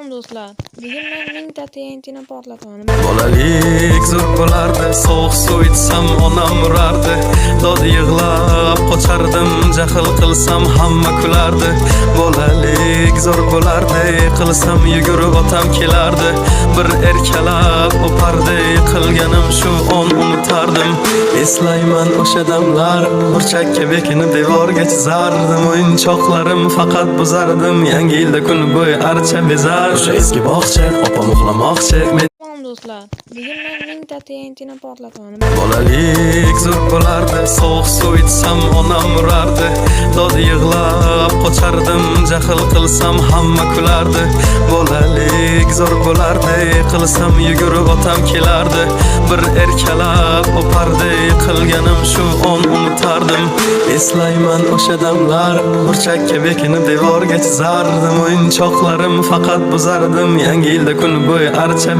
Salom, do'stlar. Bugun men 1000 ta TNTni portlataman. Bolalik zo'r bo'lardi, sovuq suv ichsam onam urardi. Dod yig'lab qochardim, jahl qilsam hamma kulardi. Bolalik zo'r bo'lardi, qilsam yugurib otam kelardi. Bir erkalab o'pardi, qilganim shu on unutardim. Eslayman o'sha damlar, burchakka bekinib devorga chizardim. O'yinchoqlarim faqat buzardim. Yangi yilda kun bo'yi archa bezar. O'sha eski bog'cha, opam uxlamoqchi. Men Salom, do'stlar. Bugun men 1000 ta TNTni portlataman. Bolalik zo'r bo'lardi, sovuq suv ichsam onam urardi. Dod yig'lab qochardim, jahl qilsam hamma kulardi. Bolalik zo'r bo'lardi, qilsam yugurib otam kelardi. Bir erkalab o'pardi, qilganim shu on unutardim. Eslayman o'sha damlar, burchakka bekinib devorga chizardim. O'yinchoqlarim faqat buzardim. Yangi yilda kun bo'yi archa